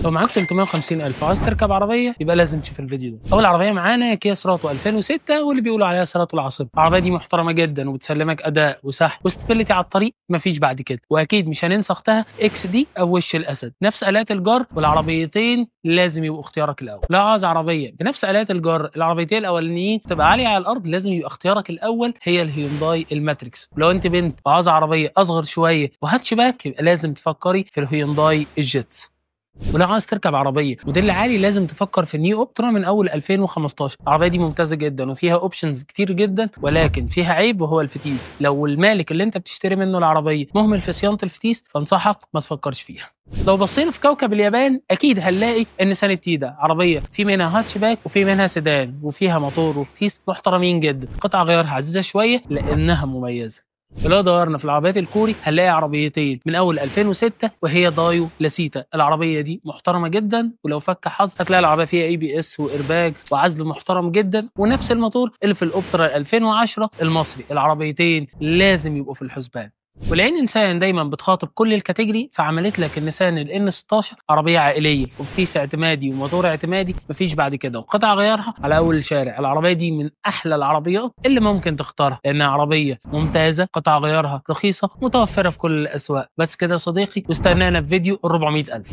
لو معاك 350 ألف وعايز تركب عربية يبقى لازم تشوف الفيديو ده. أول عربية معانا كيا سيراتو 2006 واللي بيقولوا عليها سيراتو العاصمة. العربية دي محترمة جدا وبتسلمك أداء وسحب و stability على الطريق مفيش بعد كده، وأكيد مش هننسى أختها XD أو وش الأسد، نفس آلات الجر، والعربيتين لازم يبقوا اختيارك الأول. لو عاوز عربية بنفس آلات الجر العربيتين الأولانيين تبقى عالية على الأرض لازم يبقى اختيارك الأول هي الهيونداي الماتريكس. ولو أنت بنت وعاوزة عربية أصغر شوية وهاتشباك يبقى لازم تفكري في الهيونداي الجيتس. ولو عاوز تركب عربية موديل عالي لازم تفكر في النيو اوبترا من اول 2015. العربية دي ممتازة جدا وفيها options كتير جدا، ولكن فيها عيب وهو الفتيس. لو المالك اللي انت بتشتري منه العربية مهمل في صيانة الفتيس فانصحك ما تفكرش فيها. لو بصينا في كوكب اليابان اكيد هنلاقي النيسان تيدا، عربية في منها هاتشباك وفي منها سيدان وفيها موتور وفتيس محترمين جدا، قطع غيارها عزيزه شوية لانها مميزة. ولو دورنا في العربيات الكوري هنلاقي عربيتين من اول 2006 وهي دايو لاسيتا. العربية دي محترمه جدا، ولو فك حظ هتلاقي العربية فيها ABS و airbag وعزل محترم جدا ونفس الموتور اللي في الاوبترا 2010 المصري. العربيتين لازم يبقوا في الحسبان. ولان نيسان دايما بتخاطب كل ال category فعملت لك النيسان ال N16 عربية عائلية وفتيس اعتمادي وموتور اعتمادي مفيش بعد كده، وقطع غيارها على اول الشارع. العربية دي من احلى العربيات اللي ممكن تختارها لانها عربية ممتازة، قطع غيارها رخيصة، متوفرة في كل الاسواق. بس كده يا صديقي، واستنانا في فيديو 400,000.